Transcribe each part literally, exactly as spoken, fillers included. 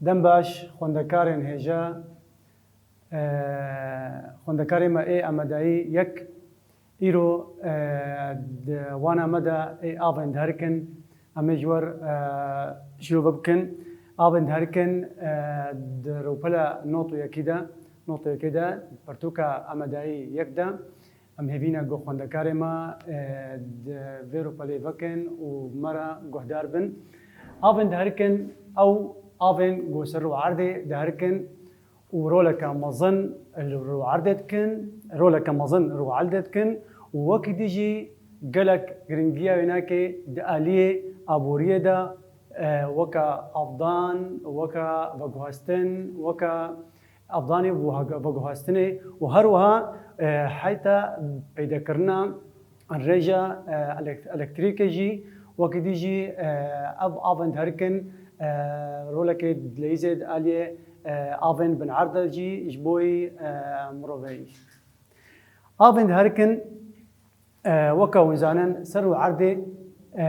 Dem baş, xwendekarên hêja, e, xwendekarê me ê Amedayî yek, îro, e, di wana me de ê avên diherikin, em ê ji we re, e, şîrove bikin. Avên diherikin, e, di rewpela not û yekî de, not û yekê de, pirtûka Amedayî yek de, em hêvî ne ku xwendekarê me, e, di vê rewpelê vekin û me re guhdar bin. Avên diherikin, ew avên ku ser rû erdê diherikin û roleke mezin li rû erdê dikin, roleke mezin rû erdê dikin û wekî dî jî gelek giringiya wênakê di aliyê aboriyê de, e, weke avdan, weke veguhestin, weke avdanê û veguhestinê û her wiha, e, heyta peydekirina rêja, e, elek-, elektrîkê jî, wekî dî jî, e, ev avên diherikin, e, rolekê dileyîzê di aliyê, e, avên bin erd de jî ji bo yî, e, miroveyî. Avên diherikin, e, weke hûn zanin, ser rû erdê, e,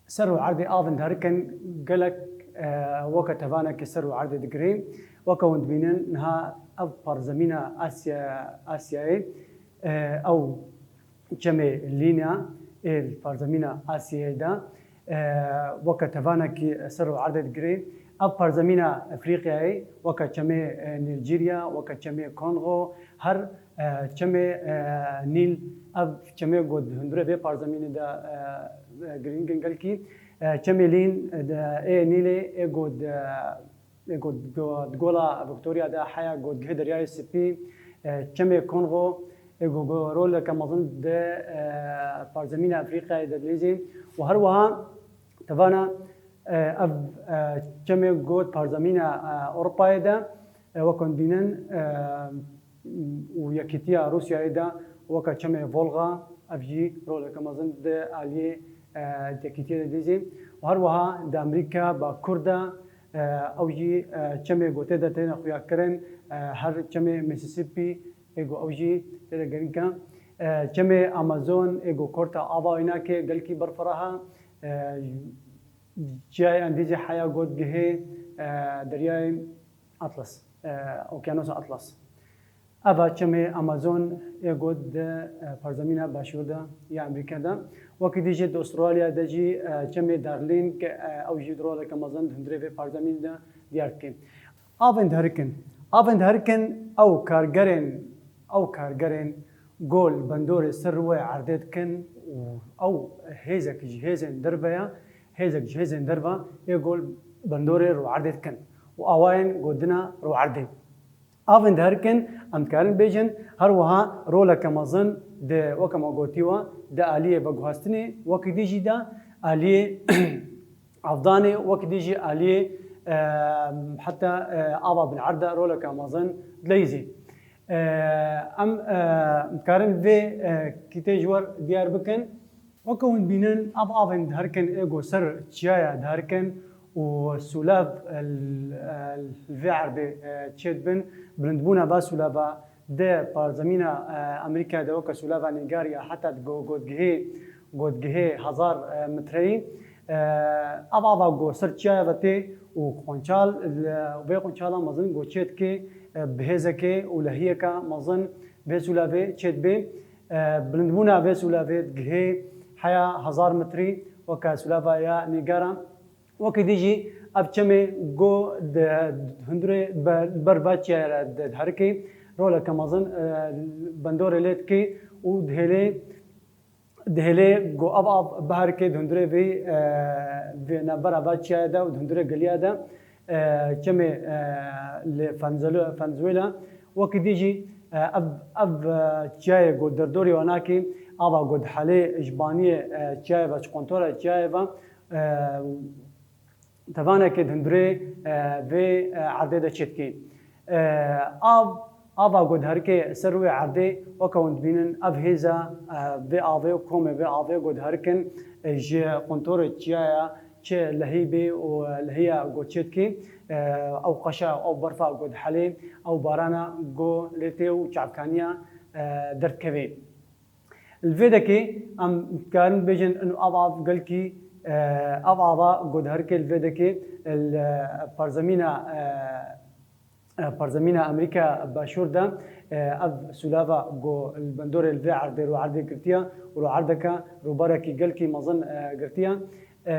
ser rû erdê avên diherikin gelek, e, weke tevanekê ser rû erdê digirê. Weke hûn dibînin, niha ev parzemîna Asya, Asyayê, e, ew çemê Lîna ê parzemîna Asyayê de, e, weke tevanekî ser rû erdê digirê. Ev parzemîna Efrîqyayê, weke çemê, e, Nîjerya, weke çemê Kongo, her, e, çemê, e, Nîl, ev çemê ku di hundirê vê parzemînê de, e, e, girîng in gelkî. E, çemê Lîn, e, de, ê Nîlê, ê ku di, ê ku di go-, di gola Victoria de heya ku digihê Deryayê Spî, e, çemê Kongo, ê ku, ku roleke mezin di, e, parzemîna Efrîqyayê de dileyîzê û her wiha tevana, e, ev, e, çemê ku di parzemîna, e, Ewropayê de, e, weke hûn dibînin, e, û yekîtiya Rûsyayê de weke çemê Volga, ev jî roleke mezin di aliyê, e, yekîtiyê de dizî. Û her wiha di Amerîka Bakur de, e, ew jî, e, çemê ku tê de têne xuyakirin, e, her çemê Mississippi ê ku ew jî tê de girîng e. E, çemê Amazon ê ku korta ava wê nake, gelkî berfireh e, e, çiyayê endîzê heya ku digihê, e, Deryayê Atlas, e, Okyanosa Atlas. Eva çemê Amazon ê ku di, e, parzemîna başûr de ya Amerîka de. Wekî dî jî di Australya de jî, e, çemê Darling, e, ew jî roleke mezin di hundirê vê parzemînê de diyar dike. Avên diherikin. Avên diherikin ew kargerên, ew kargerên ku li bandorê ser rûyê erdê dikin û ew hêzek ji hêzên derve ya, hêzek ji hêzên derve ê ku li bandorê rû erdê dikin û awayên ku dina rû erdê. Avên diherikin, em dikarin bêjin, her wiha roleke mezin di, weke me gotî we, di aliyê veguhestinê, wekî dî jî de aliyê avdanê, wekî dî jî aliyê, e, heta, e, ava bin erd de roleke mezin dileyîzê. E, em, e, dikarin vê, e, kîtê ji we re diyar bikin. Weke hûn dibînin, ev avên diherikin ê ku ser çiyaya diherikin û sûlav, e, li, e, li vê erdê, e, çêdibin. Bilindbûna va sûlava di parzemîna, e, Amerîkayê de weke sûlava Nîgariya heta di go-, gotgihê, gotgihê hezar, e, metreyî, e, ev ava ku ser çiyaya ve tê û qonçal, li vê qonçala mezin ku çêdike, e, bi hêzekê û lehiyeke mezin vê sûlavê çêdibe. E, bilindbûna vê sûlavê digihê heya hezar metrî, weke sûlava ya Nîgara. Wekî dî jî ev çemê ku di hundirê ber, ber va çiyayê re di, diherike, roleke mezin, e, bandorê lê dike û dihêlê, dihêlê ku ev av biherike di hundirê vê, e, vê navbera va çiyayê de û di hundirê geliya de, e, çemê, e, li Fenzelo-, Fenzuela. Wekî dî jî, e, ev, ev, e, çiyayê ku derdorê we nake, ava ku dihelê ji baniyê, e, çiyayê ve, ji qontora çiyayê ve, e, tevanekê di hundirê, e, vê, e, erdê de çêdikê. E, av, ava ku diherike ser rûyê erdê, weke hûn dibînin, ev hêza, e, vê avê û komê vê avê ku diherikin, e, ji qontorê çiyaya çi lehî bê û lehiya ku çêdikê, e, ew qeşa, ew berfa ku dihelê, ew barana ku lê tê û çavkaniya, e, derdikevê. Li vê dekê em dikarin bêjin, ino av, av gelkî E, ev ava ku diherike li vê dekê li parzemîna, e, e, parzemîna Amerîka Başûr de, e, ev sûlava ku li bandorê li vê erdê rûerdê girtiye û rûerdeke rûbarekî gelkî mezin, e, girtiye. E,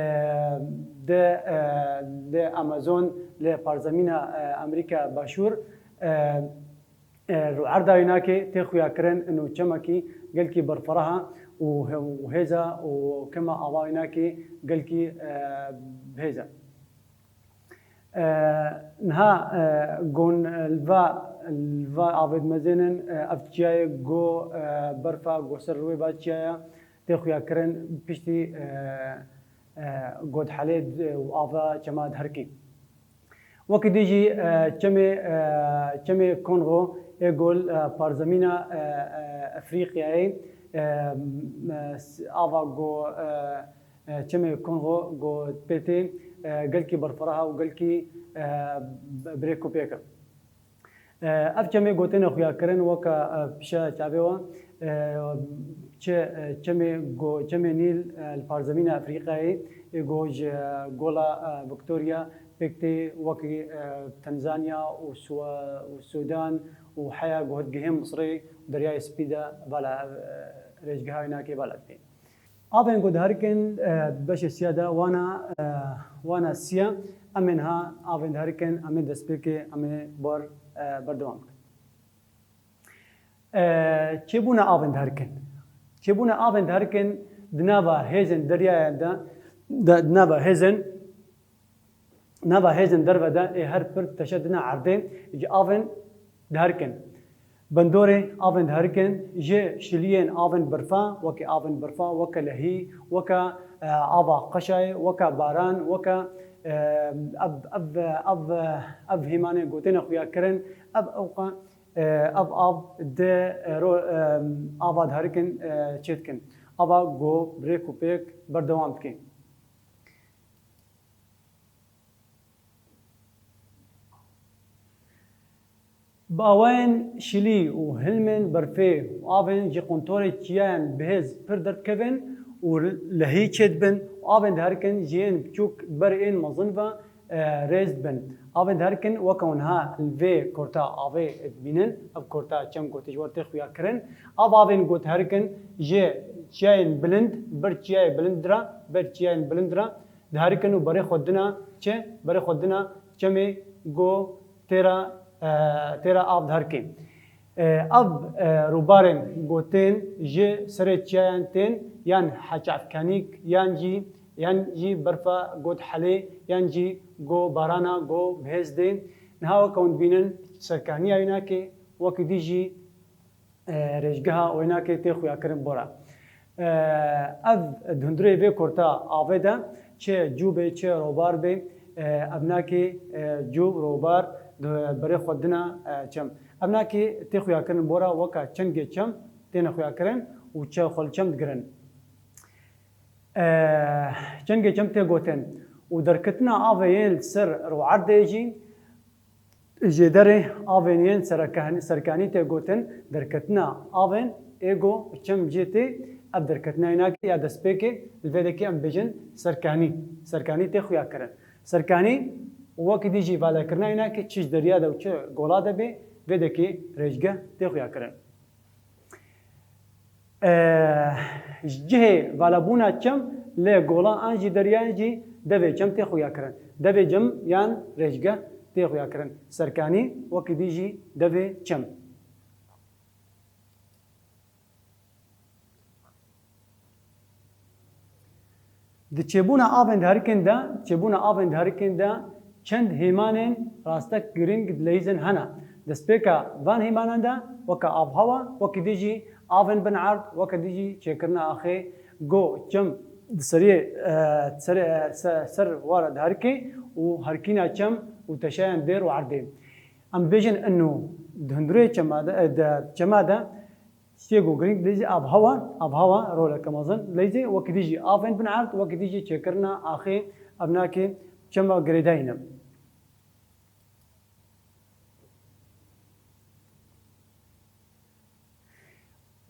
di, e, li Amazon, li parzemîna, e, Amerîka Başûr, e, e, rûerda wînakê tê xuyakirin û çemekî gelkî berfireh e û he-, û hêza û kema ava wînakê gelkî, e, bihêz e. E, niha, e, gon, e, li va, li va avê dimezênin, e, ev çiyayê go, e, berfa go ser rûyê va çiyaya tê xuyakirin piştî, e, e, go dihelê û ava çema diherkî. Wekî dî jî, e, çemê, e, çemê Kongo ê gol, e, parzemîna, e, e, Efrîqyayê, e, m-, e, s-, ava go, e, e, çemê Kongo go pêtê, e, gelkî berfireh e û gelkî, e, b-, birêk û pêk e. E, ev çemê gotêne xuyakirin weke, e, pişa çavê we, e, çi, e, çemê go-, çemê Nîl, e, li parzemîna Efrîqyayê, ê go ji, e, gola, e, Victoria pêk tê wekî, e, Tanzanya û Swa-, û Sudan û heya guhêt gihên Misirê û Deryayê Spî de vala, e, rêzgeha wînakê vala dibê. Avên ku diherikin, e, beşê siya de wana, e, wana siya. Em ê niha avên diherikin, em ê destpêkê, em ê bar, e, berdewam bikin. E, çêbûna avên diherikin. Çêbûna avên diherikin di nava hêzên deryayan de, de, di nava hêzên nava hêzên derve de ê her pir teşe dina erdê ji avên diherikin. Bandorê avên diherikin ji şiliyên avên birfa, weke avên birfa, weke lehî, weke, e, ava qeşayê, weke baran, weke, e, ev, ev, ev, ev hêmanê gotêne xuya kirin, ev ewqa, e, ev av di, e, ro-, e, ava diherikin, e, çêdikin. Ava go birêk û pêk berdewam dike. Bi awayên şilî û hilmên berfê û avên ji quntorê çiyayan bihêz pir derdikevin û lehî çêdibin û avên diherikin ji yên biçûk ber ên mezin ve, e, rêz dibin. Avên diherikin weke hûn niha li vê korta avê dibînin, ev korta çem gotê ji we tê xuya kirin. Av avên got herikin ji çiyayên bilind, ber çiyayê bilind re, ber çiyayên bilind re, diherikin û berê xwe dina çi? Berê xwe dina çemê go têra, e, têra av diherikê. E, ev, e, rûbarên go tên ji serê çiyayan tên yan heçavkanîk yan jî, yan jî berfa go dihelê yan jî go barana go bihêz dê. Niha weke hûn dibînin serkaniya wînakê wekî dî jî e, rêjgeha oynakê tê xuyakirin bora. E, ev di hundirê vê korta avê de çi cû bê, çi robar bê, e, ev nakê, e, cû, robar di berê xwe dina, e, çem. Ev nakê tê xuyakirin bora weka çengê çem têne xuyakirin û çe xwe li çem digirin. E, çengê çem tê gotin û derketina avê yên li ser rûerdê jî Ji derê avên yên serekehn-, serkanî tê gotin, derketina avên ê go çem jê tê, ev derketina înakê ya destpêkê, li vê dekê em bêjin serkanî. Serkanî tê xuya kirin. Serkanî wekî dî jî valekirina înakê çi ji derya de û çi gola de bê, vê dekê rêjgeh tê xuya kirin. E, ji cihê valabûna çem lê gola an jî deryan jî devê çem tê xuya kirin. Devê cem yan rêjgeh tê xuya kirin. Serkanî wekî dî jî devê çem. Di çêbûna avên diherikin de, çêbûna avên diherikin de çend hêmanên rastek girîng dileyîzin hene. Destpêka van hêmanan de weke avhewa, wekî dî jî avên bin erd, wekî dî jî çêkirina axê go çem di seriyê, e, serê, e, se-, ser wara diherikê û herkîna çem û teşeyan dêr û erdê. Em bêjin ino di hundirê çema de, e, de, çema de Tiştê ku girîng dileyzê avhewa, avhewa roleke mezin dileyzê, wekî dî jî avên bin erd, wekî dî jî çêkirina axê, ev nakê çema girêdayî ne.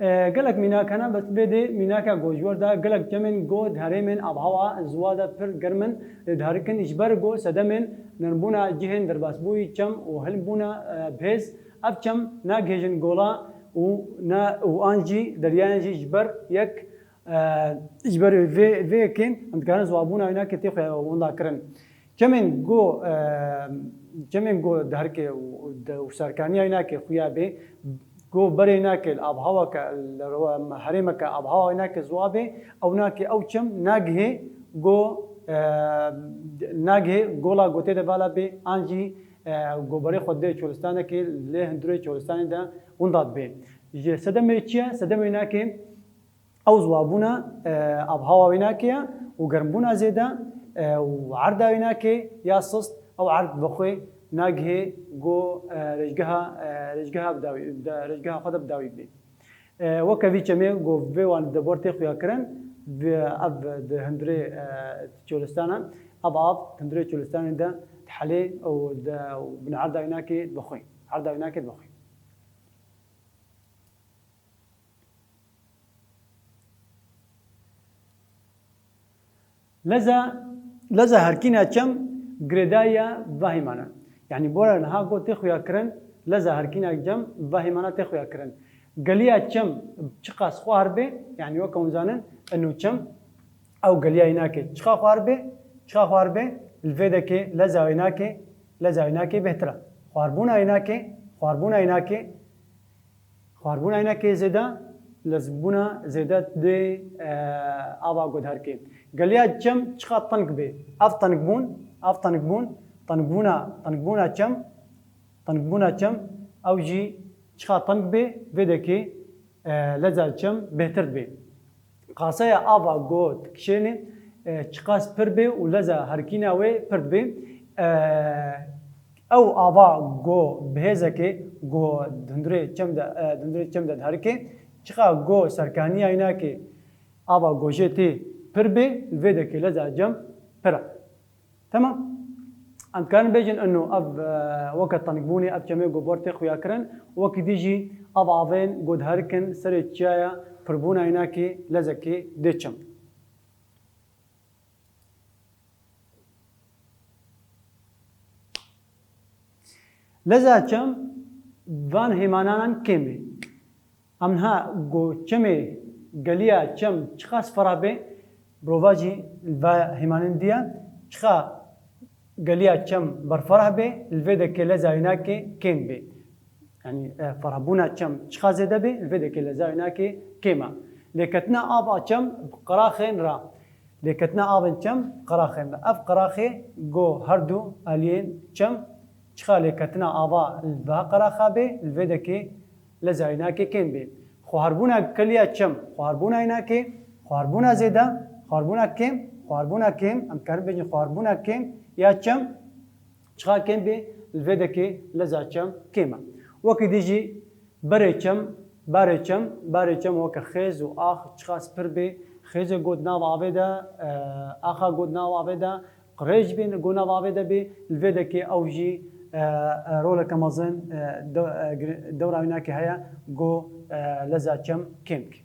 E, gelek mînak hene, bes vê dê mînaka ku ji wir de gelek çemên ku di herêmên avhewa ziwa de pir germ in, lê diherikin ji ber ku sedemên nermbûna cihên derbasbûyî çem û hilmbûna, e, bihêz, ev çem nagihêjin gola û na, û an jî deryayan jî ji ber yek, e, ji ber vê, vê yekê em dikarin ziwabûna wî nake tê xwe winda kirin. Çemên ku, e, çemên ku diherikin û, û de, û serkaniya wî nake xuya bê, ku berê nake li avhaweke, li rewa-, herêmeke avhawa wî nake ziwa bê, ew nake ew çem nagihê ku, e, nagihê gola ku tê de vala bê, an jî, e, ku berê xwe dê çolistanekê lê hundirê çolistanê de winda dibe. Ji sedemê çi ye? Sedemê nake ew ziwabûna, e, avhawa wê nake ye û germbûna zêde, e, û erda wê nake ya sist, ew erd bi xwe nagihê ku, e, rêjgeha, e, rêjgeha bi dawî, bi da-, rêjgeha xwe de bi dawî bê. E, weke vî çemê ku vê wan di debor tê xuya kirin, bi-, ev di hundirê, e, çolistana, ev av di hundirê çolistanê de dihelê û de, û bin erda wê nake dibixwe. Erda wê nake dibixwe. Leza, leza herkîna çem girêdayî ya va hêmana. Yanî bora niha ku tê xuya kirin, leza herkîna çem va hêmana tê xuya kirin. Geliya çem çiqas xwar bê, yanî weke hûn zanin, ino çem, ew geliya wî nake çiqa xwar bê, çiqa xwar bê, li vê dekê leza wî nake, leza wî nake bêhtir e. Xwarbûna wî nake, xwarbûna wî nake, Xwarbûna wî nake zêde, lezbûna zêde dê, e, ava ku diherikin. Geliya çem çiqa teng bê. Ev tengbûn, ev tengbûn, tengbûna, tengbûna çem, tengbûna çem, ew jî çiqa teng bê, vê dekê, e, leza çem bêhtir dibê. Qaseya ava ku dikişêne, e, çiqas pir bê û leza herkîna wê pir dibê. E, ew ava ku bi hêzekê ku di hundirê çem de, e, di hundirê çem de diherike, çiqa ku serkaniya wî nake ava ku jê tê pir bê, li vê dekê leza çem pir e. Temam. Em dikarin bêjin ino ev, e, weke tengbûnê ev çemê ku bor tê xuya kirin, wekî dî jî ev avên ku diherikin serê çiyaya pirbûna wî nake lezekê dê çem. Leza çem van hêmananan kêm e. Em niha ku çemê geliya çem çiqas ferah bê, mirova jî li va hêmanên dî ye, çiqa geliya çem berferah bê, li vê dekê leza wî nake kêm bê. Yanî, e, ferahbûna çem çiqa zêde bê, li vê dekê leza wî nake kêm e. Lêketina ava çem bi qiraxên re. Lêketina avên çem qiraxên re. Ev qiraxê ku her du aliyên çem çiqa lêketina ava li va qiraxa bê, li vê dekê leza wî nake kêm bê. Xwarbûna geliya çem, xwarbûna wî nake, xwarbûna zêde, xwarbûna kêm, xwarbûna kêm, em dikarin bêjin xwarbûna kêm ya çem, çiqa kêm bê, li vê dekê leza çem kêm e. Wekî dî jî berê çem, barê çem, barê çem weke xêz û ax çiqas pir bê, xêzê ku di nav avê de, e, axa ku di nav avê de, qirêj bê ku nav avê de bê, li vê dekê ew jî, e, e, roleke mezin, e, de-, e, gir-, dewra wî nake heye ku, e, leza çem kêm bike.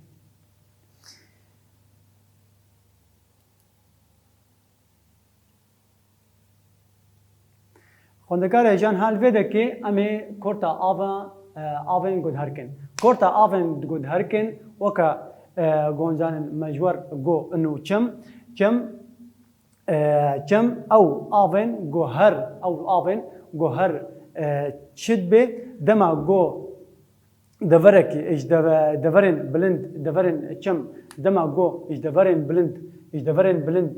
Xwendekar hêjan ha li vê dekê em ê korta ava, e, avên gudiherkin. Korta avên gudiherkin weke, e, goncanin me ji wer got ino çem. Çem, e, çem ew avên guher, ew avên guher, e, çi dibe dema got deverekî, ji deve-, deverên bilind, deverên çem, dema ku ji deverên bilind, ji deverên bilind,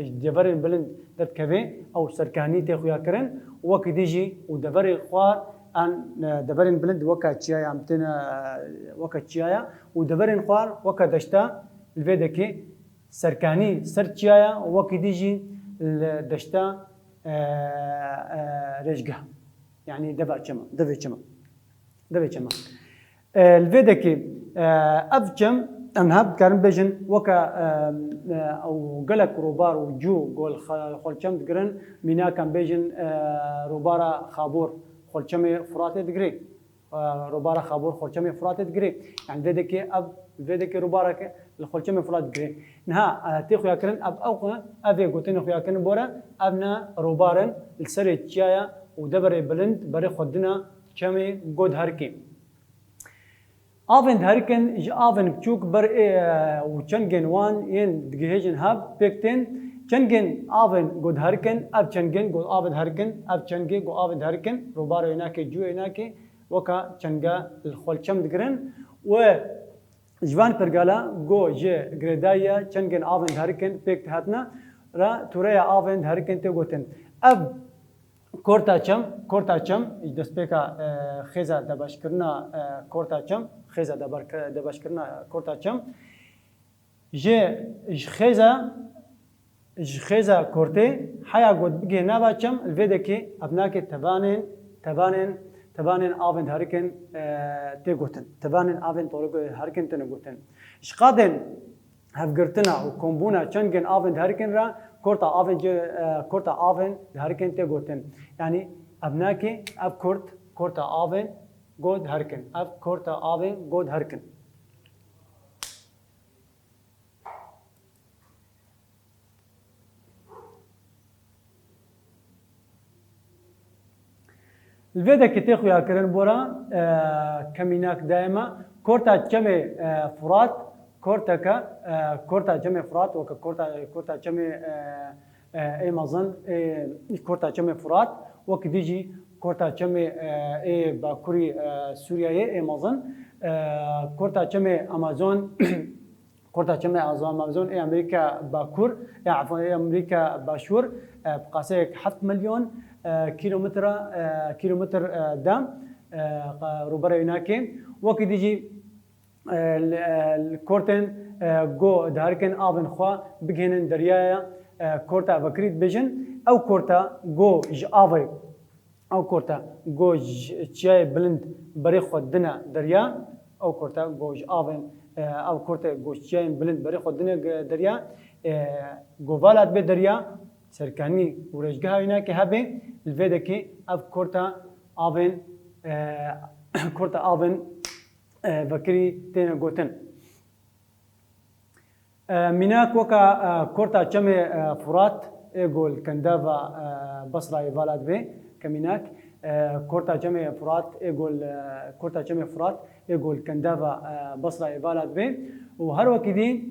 ji deverên bilind derdikeve, ew serkanî tê xuya kirin, wekî dî jî û deverê xwar an, e, deverên bilind weke çiyaya em têne, e, weke çiyaya û deverên xwar weke deşta li vê dekê serkanî ser çiyaya, wekî dî jî li deşta, e, e, rêjgeh. Yanî deva çema, devê çema. Devê çema. E, li vê dekê, e, ev çem, em niha dikarin bêjin, weke, e, e, ew gelek rûbar û cû ku li xe-, xwelçem digirin, mînak em bêjin, e, rûbara Xabor, xwelçemê Furatê digirê. e, rûbara Xabûr xolçemê Furatê digirê. Yani vê dekê ev, vê dekê rûbareke li xolçemê Furat digirê. Niha, e, tê xuyakirin ev, ew, ev ê gotinê xuyakirin bore, ev ne rûbarin li serê çiyaya û deverê bilind berê xwe dina çemê go diherikê. Avên diherikin ji avên biçûk ber ê, û çengên wan yên digihêjin hev pêk tên. Çengên avên go diherikin, ev çengên go avê diherikin, ev çengê go avê diherikin, rûbarê wê nake, cûyê nake, weka çenga li xolçem digirin. Û ji van pergala go ji girêdayiya çengên avên diherikin pêk dihatine re tûreya avên diherikin tê gotin. Ev Korta çem, korta çem, ji destpêka, e, xêza dabeşkirina, e, korta çem, xêza daberk-, dabeşkirina korta çem. Ji, ji xêza, ji xêza kortê, heya got bigihê nava çem, li vê dekê ev nake tevanên, tevanên, tevanên avên diherikin, e, tê gotin. Tevanên avên torê herikin têne gotin. Ji qadên hevgirtina û kombûna çengên avên diherikin re korta avên ce-, e, korta avên diherikin tê gotin. Yanî ev nake, ev kort, korta avên go diherikin. Ev korta avên go diherikin. Li vê dekê tê xuyakirin bora, e, kemînak daye me. Korta çemê, e, Furat, korteke, e, korta çemê Furat, weke korta, korta çemê, e, e, ê mezin, ê, korta çemê Furat, wekî dî jî korta çemê, e, ê bakurî, e, Sûriyeyê ê mezin, e, korta çemê Amazon, Korta çemê Amazon ê Amerîka Bakur, ya efwan, ê Amerîka Başûr, e, bi qaseyek heft milyon, e, kîlometre, e, kîlometr, e, de, e, rûbere wî nake. Wekî dî jî, e, li, e, li kortên, e, go diherikin avên xwe bigihînin deryaya, e, korta vekirî dibêjin. Ew korta go ji avê Ew korta go ji çiyayê bilind berê xwe dine derya, ew korta go ji avên, e, ew korta go ji çiyayên bilind berê xwe dine ge-, derya, e, go vala dibe derya, serkanî û rêjgeha wî nake hebe, li vê dekê ev korta avên, e, korta avên, e, vekirî têne gotin. E, mînak weka, e, korta çemê, e, Furat ê go li kendava, e, Basrayê vala dibe, ke mînak, e, korta çemê Furat ê go li, e, korta çemê Furat ê go li kendava, e, Basrayê vala dibe û her wekî dî,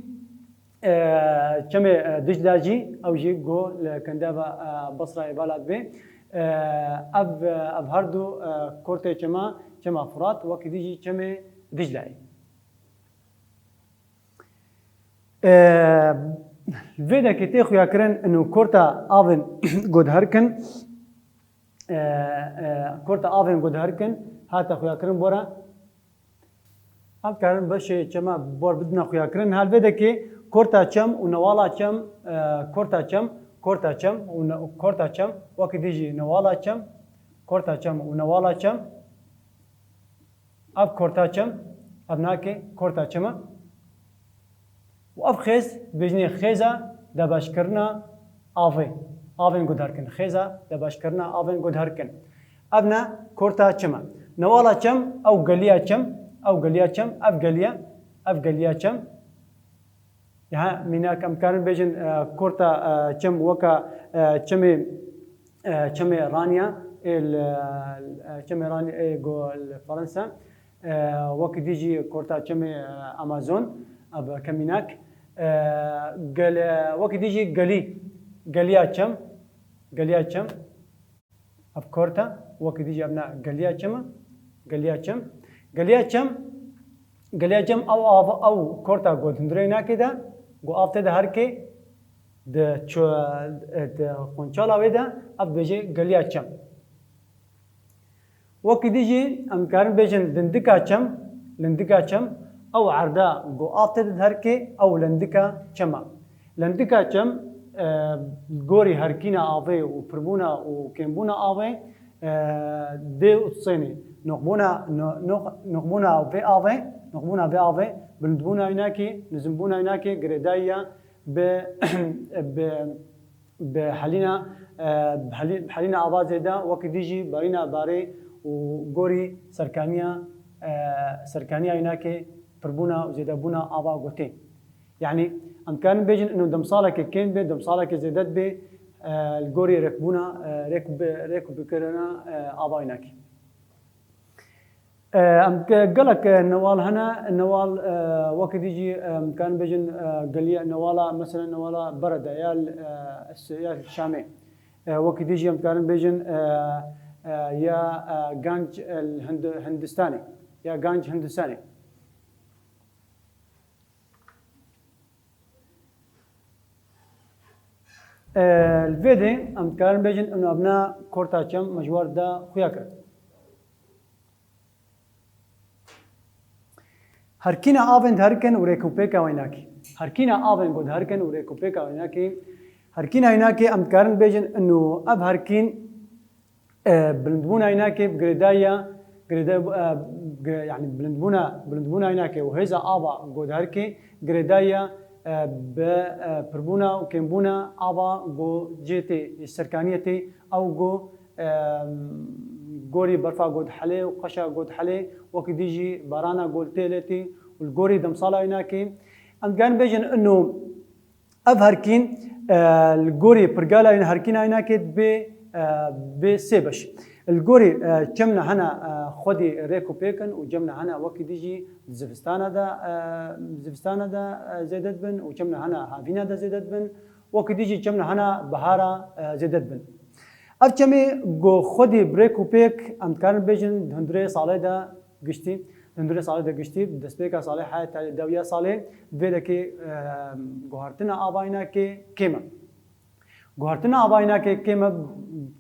e, çemê, e, Dicla jî ew jî go li kendava, e, Basrayê vala dibe. E, ev, e, ev her du, e, kortê çema, çema Furat wekî dî jî çemê Diclayê. Ee, vê dekê tê xuyakirin û korta avên go diherikin, ee, ee, korta avên go diherikin hate xuyakirin bora. Em karin beşê çema bor bidine xuyakirin. Hal vê dekê korta çem û newala çem, ee, korta çem, korta çem û ne-, korta çem, wekî dî jî newala çem, korta çem û newala çem. Ev korta çem, ev nake korta çem e. Û ev xêz, bêjinê xêza dabeşkirina avê. Avên gudarkin. Xêza dabeşkirina avên gudarkin. Ev ne korta çem e. Newala çem, ew geliya çem, ew geliya çem, ev geliya, ev geliya çem. Ya, mînak em karin bêjin, e, korta, e, çem weka, e, çemê, e, çemê Ranya, ê li, e, çemê Ranya ê go li Fransa. E, wekî dî jî korta çemê, e, Amazon, ev ke mînak. E, gel-, e, wekî dî jî gelî, geliya çem, geliya çem. Ev korta, wekî dî jî ev ne geliya çem e. Geliya çem. Geliya çem, geliya çem ew av, ew korta go di hundirê nakê de, go av tê de herkê, di ço-, di qunçala wê de, ev dibêje geliya çem. Wekî dî jî em karin bêjin lindika çem, lindika çem, ew erda go av tê de herkê, ew lindika çem e. Lendika çem, e, gorî herkîna avê û pirbûna û kêmbûna avê, e, dê û sênê. Noqbûna, no-, noq-, noqbûna vê avê, noqbûna vê avê, bilindbûna wî nakê, nizimbûna wî nakê, girêdayiya bi, bi, Bi helîna, e, bi helî-, bi helîna ava zêde, wekî dî jî barîna barê û gorî serkaniya, e, serkaniya wînakê pirbûna û zêdebûna ava gotê. Yanî em dikarin bêjin ino demsalekê kêm be, demsalekê zêde dibe, e, li gorî rêkbûna, e, rêk bi-, rêk bikirina, e, ava wînakê. E, em ke-, gelek, e, newal hene, newal, e, wekî dî jî, e, em dikarin bêjin, e, geliya newala, mesela newala Berede ya, e, s-, ya Şamê. E, wekî dî jî em dikarin bêjin, e, e, ya, e, ganc, e, Hind-, Hindistanê, ya ganc Hindistanê. E, li vê de em dikarin bêjin, û evna korta çem me ji war de xuya kir. Herkîna avên diherikin û rêkûpêka wênakê. Herkîna avên ku diherikin û rêkûpêka wênakê. Herkîna wênakê em dikarin bêjin ino ev herkîn, e, bilindbûna wênakê bi girêdayiya, girêda-, e, gi-, yanî bilindbûna, bilindbûna wênakê û hêza ava ku diherikin girêdayiya, e, bi, e, pirbûna û kêmbûna ava ku cê tê, serkaniyê tê, ew ku, e, gorî berfa ku dihelê û qeşa ku dihelê, wekî dî jî barana ku tê lê tê û li gorî demsala wênakê. Em dikarin bêjin ino ev herkîn, e, li gorî pirgala wê herkîna wênakê dibe, e, bê sê beş. Li gorî, e, çemna hene, e, xwedî rêk û pêk in û çemna hene wekî dî jî di zivistana de, e, zivistana de, e, zêde dibin û çemna hene havîna de zêde dibin. Wekî dî jî çemna hene bihara, e, zêde dibin. Ev çemê ku xwedî bi rêk û pêk em dikarin bêjin di hundirê salê de giştî, di hundirê salê de giştî, bi destpêka salê heta dewiya salê, vê dekê, e, guhartina ava wênakê kêm e. Guhartina ava wênakê kêm e,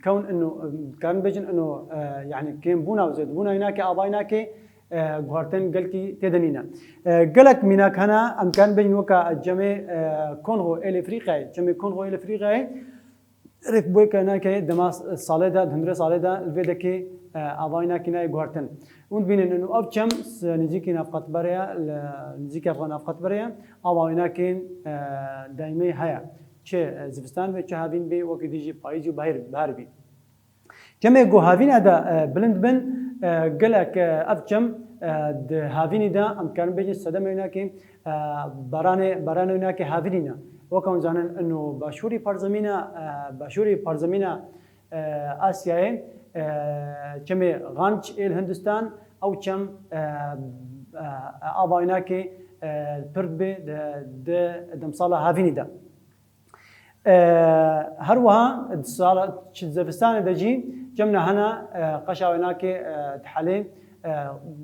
kewn ino, em dikarin bêjin ino, e, yanî kêmbûna û zêdbûna wênakê ava wênakê, e, guhartin gelkî tê de nîne. E, gelek mînak hene, em dikarin bêjin weka çemê, e, Kongo êl Efrîqayê, çemê Kongo êl Efrîqayê, rêk bi rêk wênakê dema salê de, di hundirê salê de li vê dekê, e, ava wênakê nayê guhartin. Hûn dibînin ino ev çem s-, nêzîkî navqetberê ye, li nêzîkî navqetberê ye, ava wênakê, e, daîmî heye. Çi, e, zivistan be, çi havîn be, wekî dî jî payîz û behar, behar be. Çemê ku havîna de, e, bilind bin, e, gelek, e, ev çem, e, di havînî de, em dikarin bêjin sedemê wênakê, e, baranê, baranê wênakê havînî ne. Weke hûn zanin, ino başûrî parzemîna, e, başûrî parzemîna, e, Asyayê, e, çemê Ganc êl Hindistan, ew çem, e, e, ava wênakê, e, pir dibe di, di demsala havînî de. E, her wiha di sala, çi zivistanê de jî çemna hene, e, qeşa wênakê, e, dihelê, e,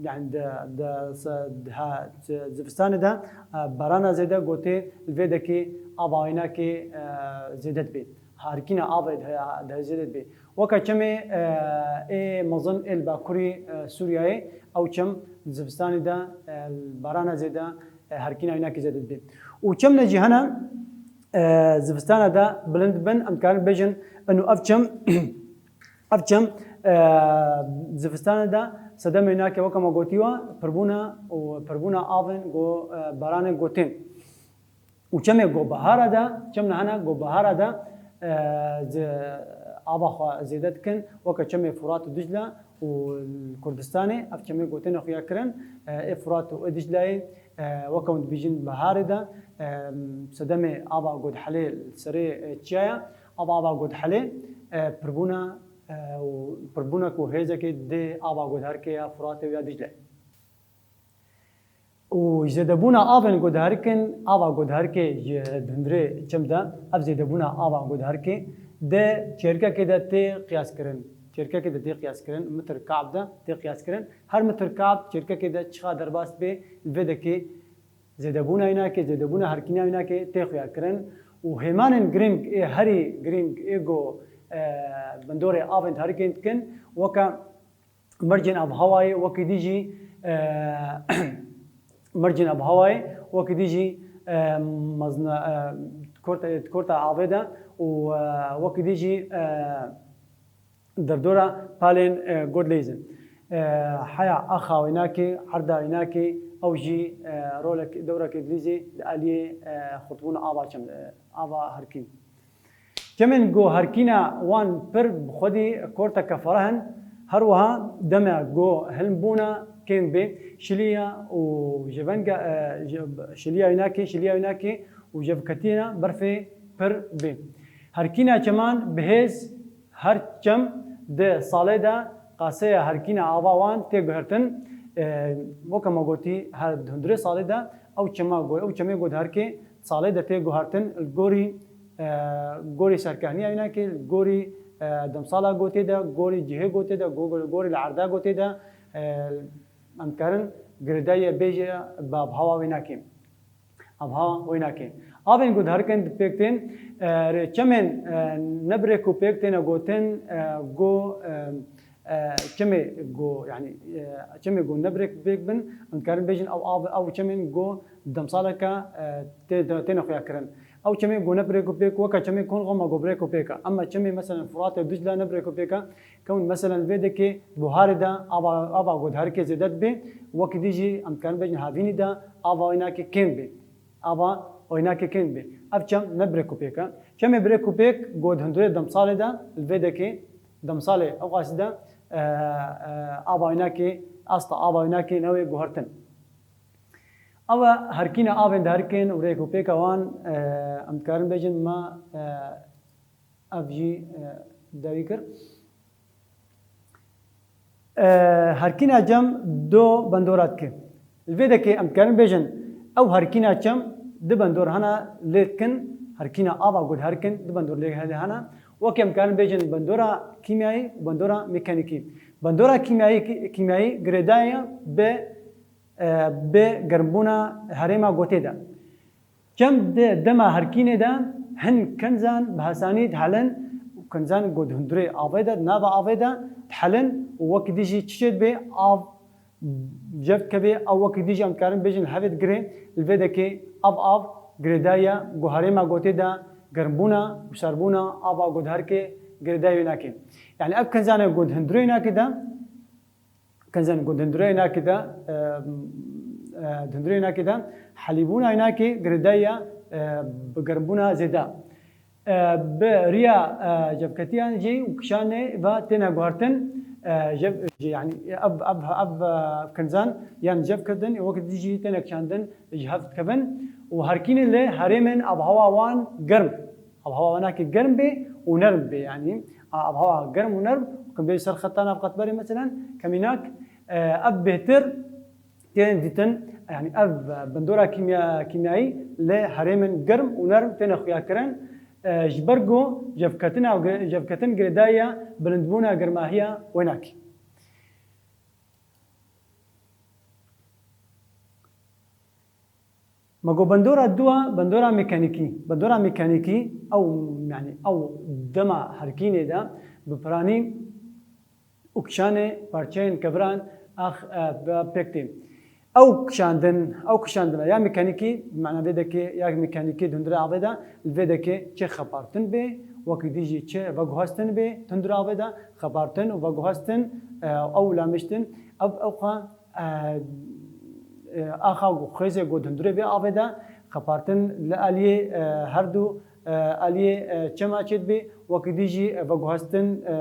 yanî di, di, se-, di ha-, di zivistanê de, e, barana zêde gotê li vê dekê ava wênakê, e, zêde dibe. Herkîna avê de, de zêde dibe. Weke çemê, e, ê mezin ê li bakurî, e, Sûriyeyê, ew çem di zivistanê de, e, barana zêde, e, herkîna wênakê zêde dibe. Û çemne jî hene, e, zivistana de bilind bin, em dikarin bêjin, ino ev çem, ev çem, e, zivistana de sedemê wênakê weke me gotiye, pirbûna û pirbûna avên ku, e, baranê gotên. Û çemê ku bihara de, çemna hene ku bihara de, e, zi-, ava xwe zêde dikin, weke çemê Furat û Dicle û li Kurdistanê, ev çemê ku têne xuya kirin, e, ê Furat û ê Dicleyê, e, weke hûn dibêjin biharê de, e, sedemê ava ku dihelê li serê, e, çiyaya, ava, ava ku dihelê, e, pirbûna, e, û pirbûna ku hêzekê dê ava ku diherikê ya Furatê û ya Dicleyê. Û zêdebûna avên ku diherikin, ava ku diherikê ji di hundirê çem de, ev zêdebûna ava ku diherikê di çêrkekê de tê qiyaskirin. Çêrkekê de tê qiyaskirin, mitir kab de tê qiyaskirin. Her mitir kab çêrkekê de çiqa derbas bê, li vê dekê zêdebûna wênakê, zêdebûna herkîna wênakê tê xuyakirin. Û hêmanên girîng ê herî girîng ê ku, e, bindorê avên diherikê dikin, weke Mercên avhewayê wekî dî jî, e, mercên avhewayê wekî dî jî, e, mezna, e, korta, korta avê de û, e, wekî dî jî, e, derdora palên, e, Godleyzin. E, heya axa wênakê, herda wênakê, ew jî, e, rolek, dewrekê dilîzê li aliyê, e, xurtbûna ava çem, e, ava herkîn. Çemên ku herkîna wan pir bi xwedî korteke fereh in, her wiha dema ku hilmbûna kêm bê, şiliya û jevenga, e, je-, şiliya wînakê, şiliya wînakê û jevketîna berfê pir bê. Herkîna çeman bi hêz, her çem di salê de qaseya herkîna ava wan tê guhertin. E, weke me gotî, her di hundirê salê de ew çema go-, ew çemê ku di herkê salê de tê guhertin, li gorî e, gorî serkehniya wînakê, gorî, e, demsala gotê de, gorî cihê gotê de, go-, gorî li erda gotê de, e, em dikarin girêdayî bêje bi avhawa wînakê. Avhawa wînakê. Avên ku di herkên di pêk tên, e, rê çemên, e, ne bi rêk û pêk têne gotin, e, go, e, e, çemê ku, yanî, e, çemê ku ne bi rêk û pêk bin, em dikarin bêjin ew av, ew çemên ku demsaleke, e, tê-, tê-, têne xuya kirin. Ew çemê ku ne bi rêk û pêk, weke çemê Kongo me got bi rêk û pêk e. Ema çemê, meselen, Furatê û Dicle ne bi rêk û pêk e. Kewin, meselen, vê dekê buharê de ava, ava ku di herkê zêde dibe, wekî dî jî em dikarin bêjin havînî de ava wînakê kêm be. Ava wînakê kêm be. Ev çem ne bi rêk û pêk e. Çemê bi rêk û pêk ku di hundirê demsalê de, li vê dekê demsalê ew qasî de, e, e, ava wînakê, asta ava wînakê newê guhertin. Ew e herkîna avên di herkên û rêk û pêka wan, e, em dikarin bêjin me, e, ev jî, e, dawî kir. E, herkîna cem do bendora dike. Li vê dekê em dikarin bêjin, ew herkîna çem di bendor hene lê dikin, herkîna ava ku di herkin di bendor lê hene. Wekî em dikarin bêjin bendora kîmyayî û bendora mekanîkî. Bendora kîmyayî, kîmyayî girêdayî ye bi, e, bi germbûna herêma gotê de. Çem di dema herkînê de hin kinzan bi hesanî dihelin û kinzan ku di hundirê avê de, di nava avê de dihelin û wekî dî jî çi çê dibe, av jev dikeve, ew wekî dî jî em dikarin bêjin li hevê digire. Li vê dekê ev av girêdayî ye ku herêma gotê de germbûna û serbûna ava ku di herkê girêdayî wê nake. Yanî ev kinzanê ku di hundirê wê nake de, Kinzên ku di hundirê wê nake de, e, e, di hundirê wê nake de helîbûna wê nake girêdayî ye, e, bi germbûna zêde. E, bi riya, e, jevketiyan jî û kişanê ve têne guhertin, e, jev, yanî ev, ev, ev, e, kinzan yên jev kirdin, wekî dî jî têne kişandin, ji hev dikevin û herkînê li herêmên avhewa wan germ. Avhewa wênakê germ bê û nerm bê, yanî, a, avhewa germ û nerm, weke bê ser xeta navqetberê, meselen, kemînak, e, ev bêhtir tên dîtin, yanî ev, e, bendora kîmya-, kîmyayî li herêmên germ û nerm têne xuyakirin, e, ji ber ku jevketina, jevketin girêdayî ye bilindbûna germahiya wênakê. Me got bendora dû a, bendora mekanîkî. Bendora mekanîkî ew, yanî ew dema herkînê de bi piranî û kişanê parçeyên keviran ax, e, pêk tê. Ew kişandin, ew kişandina ya mekanîkî, bi mana vê dekê ya mekanîkî di hundirê avê de, li vê dekê çi xepartin bê, wekî dî jî çi veguhestin bê di hundirê avê de, xepartin û veguhestin, e, ew lamiştin, ev, ew xwe e, e, axa ku xêzê ku di hundirê vê avê de xepartin li aliyê, e, her du, e, aliyê, e, çema çêdibê, wekî dî jî, e, veguhestin, e,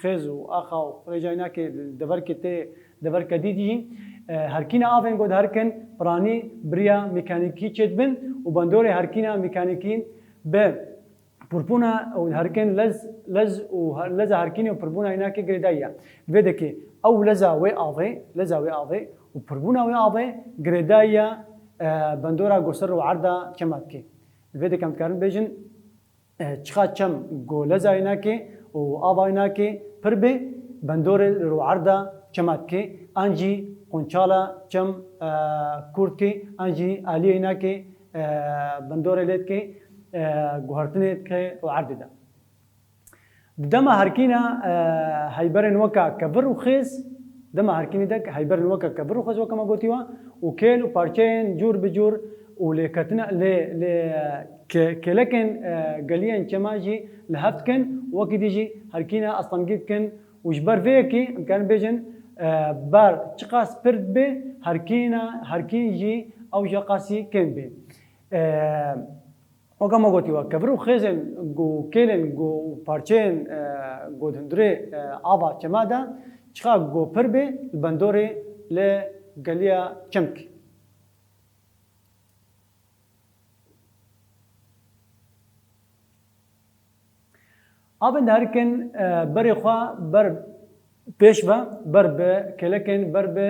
xêz û axa û xêza wînakê deverkê tê, deverke dî jî, e, herkîna avên ku diherkin piranî bi riya mekanîkî çêdibin û bendorê herkîna mekanîkî bi pirbûna û herkên lez, lez û her-, leza herkînê û pirbûna wînakê girêdayî ye. Vê dekê ew leza wê avê, leza wê avê û pirbûna wê avê girêdayî ye, e, bendora ku ser rûerda çema dike. Vê dekê em dikarin bêjin, e, çiqa çem ku leza wînakê û ava wînakê pir bê, bendorê li rûerda çema dike, an jî qunçala çem, e, kûr dike, an jî aliyê wînakê e, bendorê lê dike, e, guhertinê dike û erdê de. Di dema herkîna, e, heyberên weke kevir û xêz, dema herkînê de heyberên weke kevir û xêz weke me gotiye û kêl û parçeyên cûr bi cûr û lêketina, lê, lê, ke-, kêlekên, e, geliyên çema jî li hev dikin, wekî dî jî herkîna astengî dikin û ji ber vê yekê em karin bêjin, e, ber çiqas pir dibe, herkîna, herkîn jî ew jî qasî kêm bê. E, Weke me gotî we, kevir û xêzên ku kêlên ku parçeyên, e, ku di hundirê, e, ava çema de çiqa ku pir bê, li bendorê li geliya çem dike. Avên diherikin, e, berê xwe ber pêş ve, ber bi kêlekên, ber bi,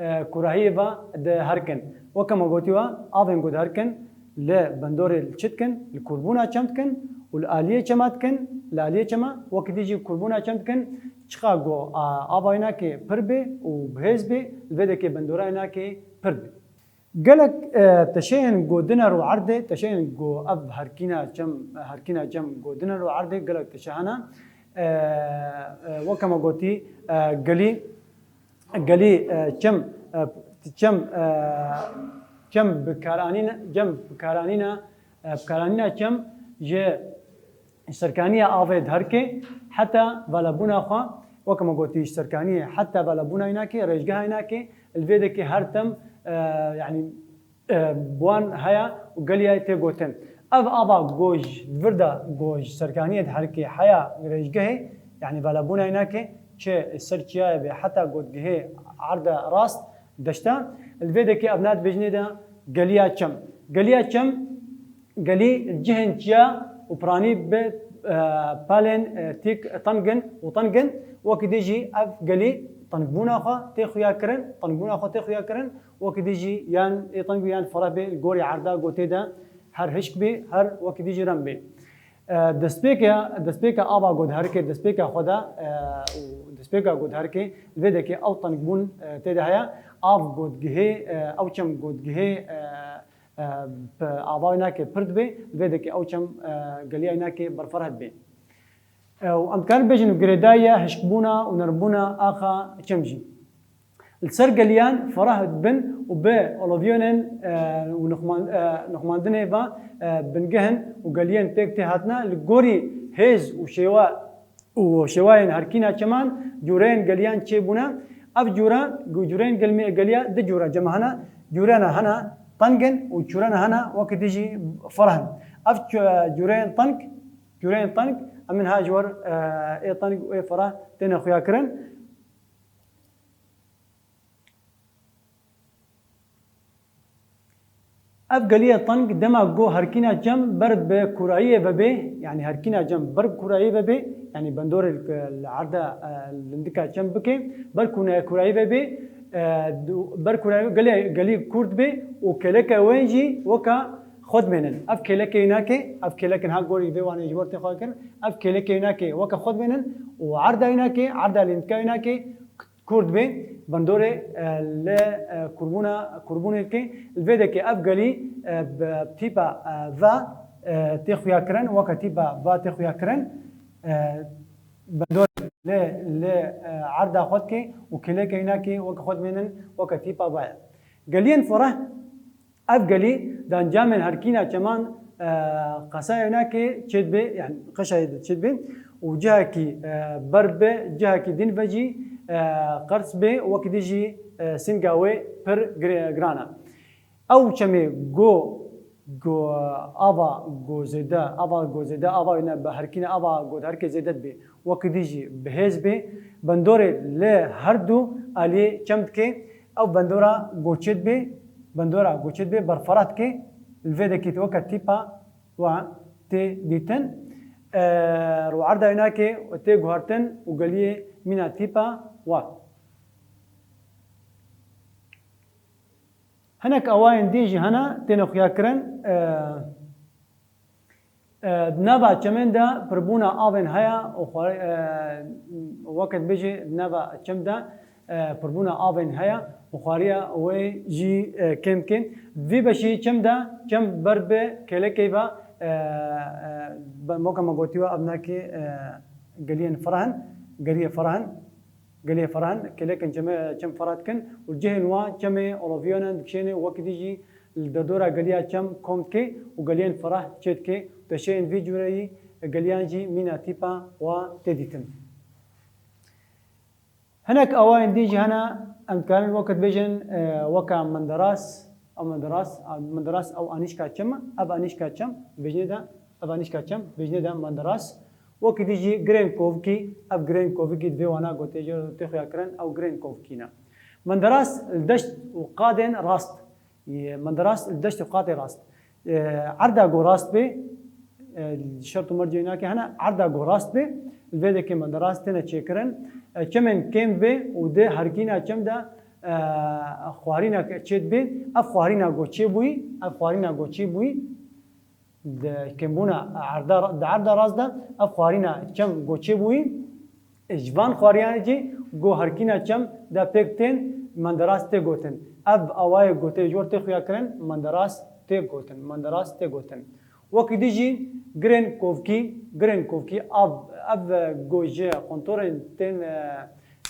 e, kurahiyê ve diherikin. Weke me gotî we, avên ku diherikin li bendorê li çi dikin? Li kûrbûna çem dikin û li aliyê çema dikin, li aliyê çema, wekî dî jî kûrbûna çem dikin, çiqa ku, a, ava wî nake pir bê û bihêz bê, li vê dekê bendora wî nake pir bê. Gelek, e, teşeyên ku dine ro erdê, teşeyên ku ev herkîna çem, herkîna çem ku dine ro erdê, gelek teşe hene. E, e, weke me gotî, e, gelî, gelî, e, çem, e, çem, e, çem bikaranîn-, çem bikaranîna, e, bikaranîna çem ji serkaniya avê diherike heta velebûna xwe, weke me gotî, ji serkaniyê heta velebûna wî nake, rêjgeha wî nake, li vê dekê her tim, e, yanî, e, bi wan heye û geliyê tê gotin. Ev ava ku ji vir de ku ji serkaniyê diherike heya rêjgehê, yanî velebûna wî nake, çi ser çiyayê bê heta ku digihê erde rast deşta, li vê dekê ev ne dibêjinê de geliya çem. Geliya çem, gelî cihên çiya û piranî bi, e, pelên, e, tîk teng in û teng in. Wekî dî jî ev gelî tengbûna xwe tê xuya kirin, tengbûna xwe tê xuya kirin. Wekî dî jî yan ê teng bê yan fereh bê, li gorî erda ku tê de her hişk bê, her wekî dî jî rem bê. E, destpêke, destpêke ava ku diherike, destpêka xwe de, e, û destpêka ku diherike, li vê dekê ew tengbûn, e, tê de heye. Av ku digihê, e, ew çem ku digihê, e, e, bi ava wî nake pir dibê, li vê dekê ew çem, e, geliya wî nake berfereh dibê. E, û em dikarin bêjin girêdayî ye hişkbûna û nermbûna axa çem jî. Li ser geliyan ferah dibin û bi oloviyonên, e, û nixman-, e, nixmandinê ve, e, bingeh in û geliyên pêk tê hatina li gorî hêz û şêwa û şêwayên herkîna çeman cûreyên geliyan çêbûne. Ev cûre, cûreyên gelmê-, geliya du cûre cem hene. Cûrena hene teng in û cûrena hene wekî dî jî ferah in. Ev cû-, cûreyên teng, cûreyên teng, em ên ha ji wer, e, ê teng û ê ferah têne xuya kirin. Ev geliyê teng dema ku herkîna cem ber bi kûrayiyê ve bê, yanî herkîna cem ber bi kûrayiyê ve bê, yanî bendorê li, li erda, e, lindika cem bike, ber kûne-, kûrayî ve bê, e, du-, ber kûrayî gelê, gelî kûrt bê û kêleke wê jî weka xwe dimênin. Ev kêleke wî nake, ev kêlekin ha gorî vê wanê ji wer tê xwe kirin, ev kêleke wî nake weka xwe dimênin û erda wî nake, erda lindika wî nake, kûrt bê, bendorê, e, li, e, kurbûna, kurbûnê dike. Li vê dekê ev gelî, e, bi tîpa, e, va, e, tê xuya kirin, weke tîpa va tê xuya kirin. E, bendorê li, li, e, erda xwe dike û kêleke wî nake weke xwe dimênin, weke tîpa va ye. Geliyên fereh, Ev gelî di encamên herkîna çeman, e, qesaya wî nake çêdibe, yanî qeşayê de çêdibe û cihekî, e, ber bi cihekî din ve jî, e, qers bê, wekî dî jî, e, singa wê pir gire-, giran e. Ew çemê go, go, ava go zêde, ava go zêde, ava wî ne bi herkîna ava go di herkê zêde dibe, wekî dî jî bihêz bê, bendorê li her du aliyê çem dike, ew bendora goçê dibê, bendora goçê dibê, berfera dike, li vê dekê weke tîpa wa tê dîtin. E, rûerda wî nake tê guhertin û geliyê mîna tîpa wa. Hinek awayên dî jî hene, têne xuya kirin. E, e, di nava çemên de pirbûna avên heye û xwar-, e, weke dibêjî di nava çem de, e, pirbûna avên heye û xwariya wê jî, e, kêm dike. Di vî beşî çem de, çem ber bi kêlekê ve, e, e, be-, weke me gotiye, ev nake, e, geliyên ferah in, geliyê ferah in. Gelê ferah in, kêlekên çemê, çem ferah dikin û cihên wan çemê oloviyan in, dikişêne û wekî dî jî li derdora geliya çem kom dike û geliyên ferah çê dike. Teşeyên vî cûreyî geliyan jî mîna tîpa wa tê dîtin. Hinek awayên dî jî hene, em dikarin weke dibêjin, e, weke menderas, Ew menderas, menderas ew anîşka çem e, ev anîşka çem bêjinê de, ev anîşka çem bêjinê de menderas. Wekî dî jî girên kovikî, ev girên kovikî di vê wana gotê jê tê xuya kirin, ew girên kovikî ne. Menderas li deşt û qadên rast. Yê menderas li deşt û qadê rast. E, erda ku rast bê, e, şert û mercê nake hene, erda ku rast bê, li vê dekê menderas têne çêkirin. E, çemên kêm bê û di herkîna çem de, e, xwarîna ke çê dibê, ev xwarîna ku çê bûyî, ev xwarîna ku çê bûyî, di kêmbûna erda, di erda rast de, ev xwarîna çem ku çê bûyî, ji van xwariyan jî ku herkîna çem de pêk tên, menderas tê gotin. Ev awayê gotê ji wir tê xuya kirin, menderas tê gotin, menderas tê gotin. Wekî dî jî girên kovkî, girên kovkî av, ev ku ji quntorên tên, e,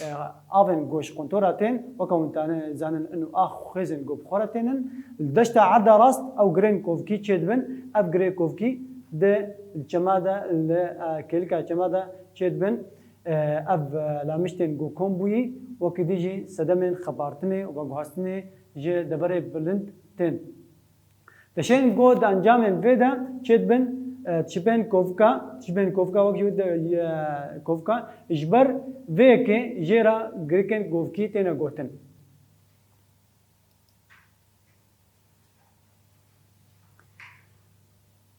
e, avên ku ji quntora tên, weke hûn tane zanin inu ax xêzên ku bi xwe re tênin. Li deşta erda rast ew girên kovkî çêdibin, ev girê kovkî di çema de, li, e, kêlika çema de çêdibin. E, ev, e, lamiştên ku kom bûyî, wekî dî jî sedemên xebartinê û veguhastinê ji deverê bilind tên. Deşên ku di encamên vê de çêdibin, e, çipên kovka, çipên kovka wek jî de, e, kovka, ji ber vê yekê jê re girikên kovkî têne gotin.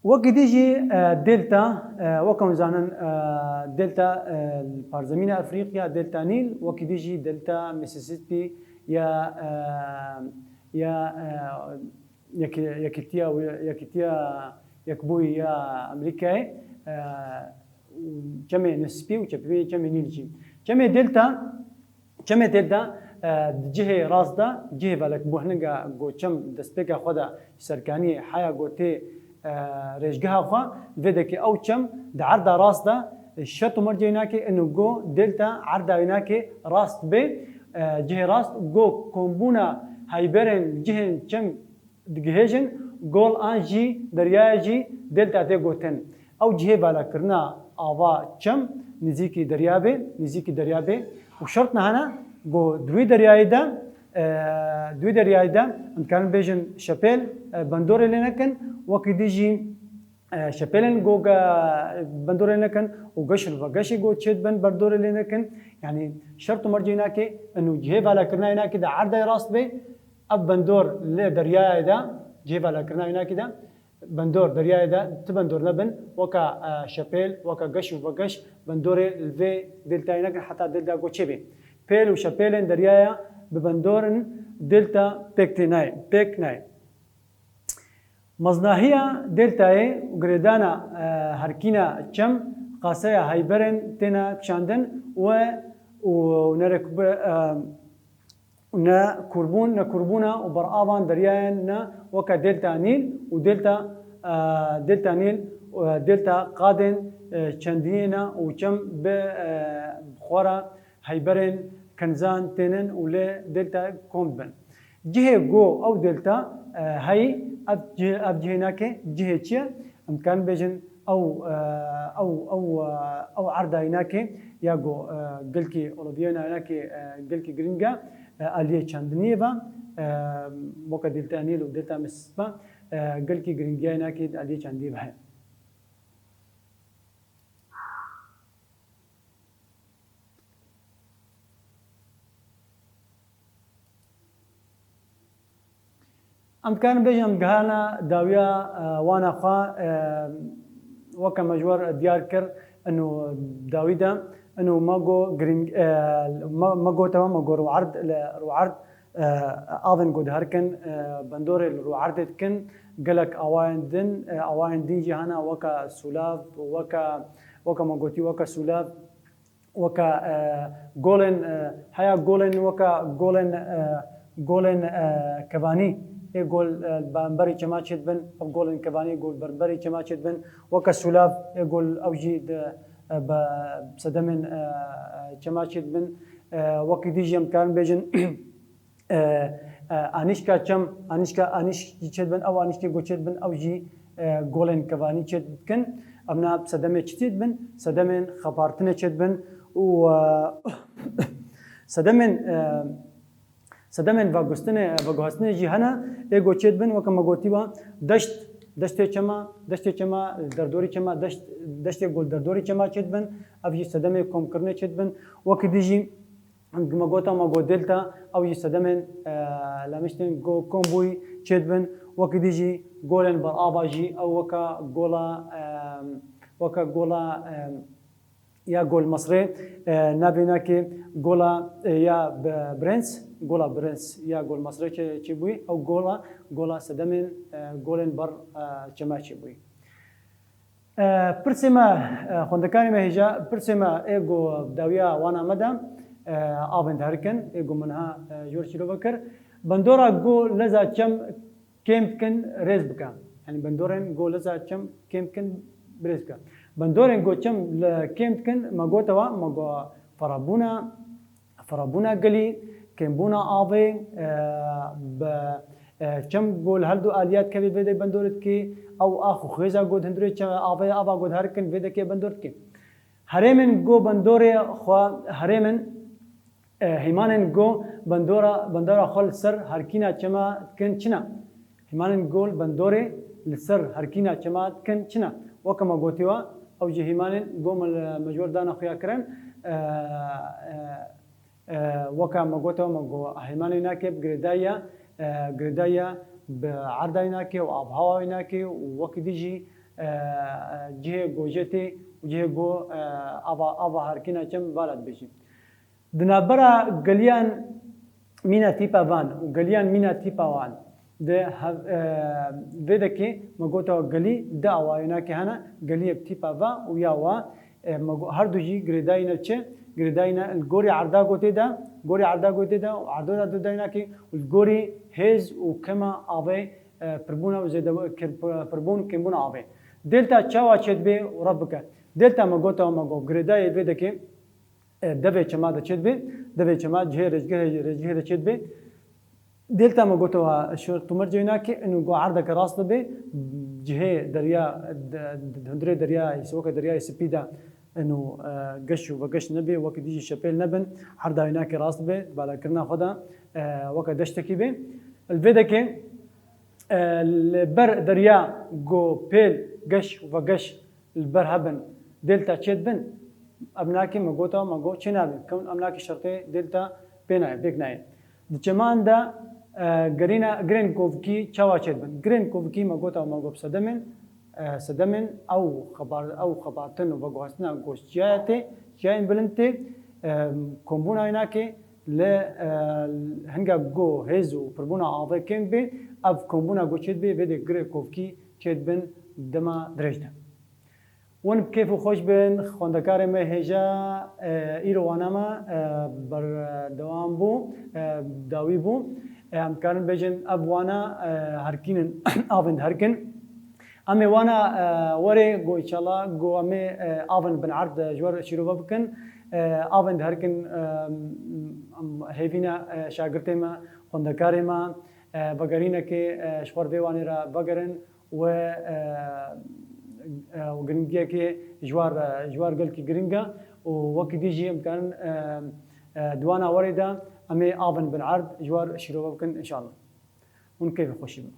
Wekî dî jî, e, delta, e, weke hûn zanin, e, delta, e, li parzemîna Efrîqya, delta Nîl, wekî dî jî delta Mississippi ya, e, ya, e, yekî-, yekîtiya, yekîtiya yekbûyî ya Amerîkayê, e, û çemê Mississippi û çepemînê çemê Nîl jî. Çemê delta, Çemê tê de, e, di cihê rast de, cihê velek buhninga ku çem destpêka xwe de serkaniyê heya ku tê, e, rêjgeha xwe, vê dekê ew çem di erda rast de, e, şert û mercê wî nake, inu ku delta erda wî nake rast bê, e, cihê rast ku kombûna heyberên cihên çem digihêjin, gol an jî deryaya jî delta tê gotin. Ew cihê valakirina ava çem nêzîkî derya bê, nêzîkî derya bê û şert nehene ku di wî deryayê de, e, di wî deryayê de em dikarin bêjin şepêl, e, bendorê lê nekin, wekî dî jî, e, şepêlên ku ge-, bendorê nekin û geş û vegeşê ku çêdibin bendorê lê nekin. Yanî şert û mercê wî nake, inu cihê valakirina wî nake di erdayê rast bê, Ev bendor li deryayê de, cihê valakirina wî nake de, bendor deryayê de ti bendor nebin, weka, e, şepêl, weka geş û vegeş, bendorê li vê deltayê nekin heta delta ku çê bê. Pêl û şepêlên deryaya bi bendorin delta pêk tê nayê, pêk nayê. Mezinahiya deltayê û girêdana, e, herkîna çem qaseya heyberên têne kişandin we û nerekbe-, e, û ne kurbûn, ne kurbûna û beravan deryayên ne weke delta Nîl û delta, e, delta Nîl, e, delta qadên, e, çendiyê ne û çem bi, e, xwe re heyberên kinzan tênin û lê delta kom dibin. Cihê ku ew delta, e, heyî, ev cih-, ev cihê nake, cihê çi ye? Em dikarin bêjin, Ew, e, ew, ew, e, ew erda wî nake ya ku, e, gelkî oliviyê wî nake, e, gelkî giring e, e, aliyê çandiniyê ve, e, weke delta Nîl û delta Mississippi, e, gelkî giringiya wî nake di aliyê çandiniyê ve heye. Em dikarin bêjin em gihana dawiya, e, wana xwe, e, weke me ji we re diyar kir, ino dawî de, ino me got giring, e, me, me gotewe, me got rûerd, li rûerd, e, avên ku diherkin, e, bendorê li rûerdê dikin, gelek awayên din, e, awayên din jî hene weke sûlav, weke, weke me gotî weke sûlav, Weke, e, golên, e, heya golên weke golên, e, golên, e, kevanî. Ê gol, e, bemberî çema çêdibin, ev golên kevanî gol bemberî çema çêdibin. Weke sûlav, ê gol ew jî di, e, be sedemên, e, çema çêdibin. E, wekî dî jî em dikarin bêjin, e, e, anîşka çem, anîşka, anîşkî çêdibin, ew anîşkê ku çêdibin, ew jî, e, golên kevanî çêdikin. Em ne sedemê çi çêdibin? Sedemên xepartinê çêdibin û, e, sedemên, e, Sedemên vegustinê, veguhestinê jî hene, ê ku çêdibin, weke me gotî wa, deşt, deştê çema, deştê çema, derdorî çema, deşt, deştê ku li derdorî çema çêdibin, ev jî sedemê komkirinê çêdibin. Wekî dî jî me gota me got delta, ew jî sedemên, e, lemiştên ku kombûyî çêdibin. Wekî dî jî golên berava jî ew weke gola, e, weke gola, e, ya gol Misrê, e, navê nake gola, e, ya Be-, Brens, gola Brens ya gol Misrê çê-, çêbûyî, ew gola, gola sedemên, e, golên ber, e, çema çêbûyî. E, pirsê me, e, xwendekarê me hêja, pirsê me ê ku dawiya wana me de, e, avên diherikin, ê ku min ha, e, jor çîrove kir. Bendora ku leza çem kêm dikin rêz bike. Yanî bendorên ku leza çem kêm dikin rêz bike. Bendorên ku çem li kêm dikin, me gote wa, me got firabûna, firabûna gilî, kêmbûna avê, e, bi, e, çem ku li her du aliya dikevê vê de bendor dikê, ew ax û xêza ku di hundirê çe-, avê ava ku diherikin vê de kê bendor dikê. Herêmên ku bendorê xwe herêmin, E, hêmanên ku bendora, bendora xwe li ser herkîna çema dikin çi ne? Hêmanên ku li bendorê li ser herkîna çema dikin çi ne? Weke me gotiye, ew jî hêmanên ku me li, me ji we re dane xuya kirin, e, e, e, weke me gotiye, me got, hêmanê nake bi girêdayî ye, e, girêdayî ye bi erdayî nake û avhewayî nake û wekî dî jî, e, e, cihê ku jê tê û cihê ku, e, ava, ava herkîna çem vala dibêjî. Di navbera geliyan mîna tîpa van û geliyan mîna tîpa wan de hev-, e, vê dekê me gote gelî di awayênakê hene, geliyê bi tîpa va û ya wa, e, me go-, her du jî girêdayî ne çi? Girêdayî ne li gorî erda gotê de, gorî erda gotê de û erdo de dodayînakê û li gorî hêz û kema avê, e, pirbûna û zêde-, kir-, pirbûn kêmbûna avê. Delta çawa çêdibe û reb bike? Delta me gote me got girêdayê vê dekê, e, devê çema de çêdibe, devê çema cihê rêzgehê, rêzgehê de çêdibe. Delta me gote wa şor tu mercê nake, inu go erdeke rast dibe, cihê derya, de, de, hundirê derya, weke deryayê spî de, inu, e, geş û vegeş nebe, wekî dî jî şepêl nebin, erda wî nake rast dibe, balakirina xwe de, e, weke deştekî be. Li vê dekê, e, li ber derya go pêl, geş û vegeş li ber hebin, delta çêdibin, em nakê me gota, me got çê nabin. Kewin em nakê şertê delta pê nayê, pêk nayê. Di çeman de, e, gerîna, girên kovikî çawa çêdibin? Girên kovikî me gota, me got sedemên, e, sedemên ew xebar-, ew xebartin û veguhastina ku çiyayê tê, çiyayên bilind tê, e, kombûna wî nakê li, e, hinga ku hêz û pirbûna avê kêm bê, ev kombûna ku çêdibê vê dê girê kovikî çêdibin dema dirêj de. Hûn bi kêf û xweş bin, xwendekarê me hêja, e, îro wana me, e, berdewam bû, e, dawî bû. E, em dikarin bêjin ev wana, e, herkînin, avên diherkin. Em ê wana, e, werê go înşallah, go em ê, e, avên bin erd, e, ji we re şîrove bikin. E, avên diherkin, e, em, em, hêvî ne, e, şagirtê me, xwendekarê me, e, vegerînekê, e, ji xwe re vê wanê re vegerin. Û, e, e, û giringiyekê ji war, e, ji war gelkî giring e û wekî dî jî em dikarin, e, e, di wana werê de em ê avin bin erd ji war şîrove bikin înşallah. Hûn keyfê xweşî bin.